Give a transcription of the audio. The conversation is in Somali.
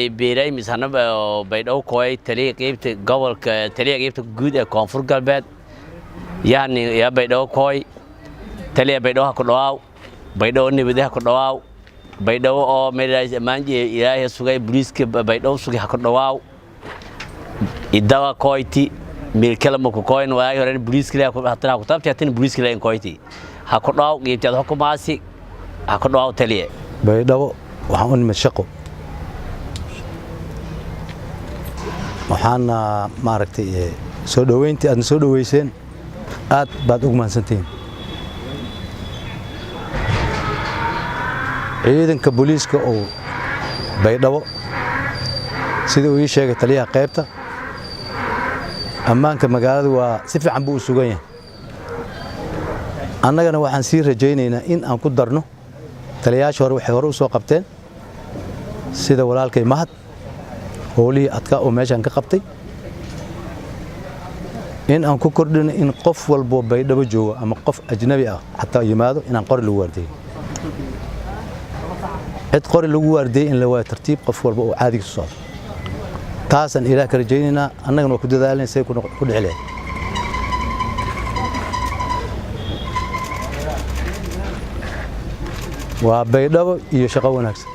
Biiray misana Baydhabo kooy, taliya qeybta gobolka, taliya qeybta guud ee Koonfur Galbeed yani yaa Baydhabo kooy. Taliya, Baydhabo ha ku dhawaaw, Baydhabo nabade ha ku dhawaaw, Baydhabo oo meelaas ammaanji Ilaahay sugay, booliiska Baydhabo sugay ha ku dhawaaw. Idawa koyti meelkala ma ku koyn waagi hore booliiska leh hatana ku tabti hatin booliiska leh koyti ha ku dhawaaw, qeybta xukumaasi ha ku dhawaaw, taliya. Baydhabo waxaan u nimid shaqo, waxaana maaragtay soo dhoweyntii aadna soo dhoweyseen aad baad ugu mahadsantihiin. Ciidanka booliiska oo Baydhabo, sida uu ii sheegay taliyaha qaybta, ammaanka magaalada waa si fiican buu u sugan yahay. Annagana waxaan sii rajaynaynaa in aan ku darno taliyayaasha hore waxay hore u soo qabteen, sida walaalkay Mahad howlihii adkaa oo meeshaan ka qabtay, in aan ku kordhino in qof walboo Baydhabo joogo ama qof ajnabi ah xataa yimaado inaan qori lagu waardeeyo. Cid qori lagu waardeeyey in la waayo, tartiib qof walba oo caadigiisu socdo. Taasaan Ilaah ka rajaynaynaa, annagana waa ku dadaalayna say ku dhici lahayd. Waa Baydhabo iyo shaqo wanaagsan.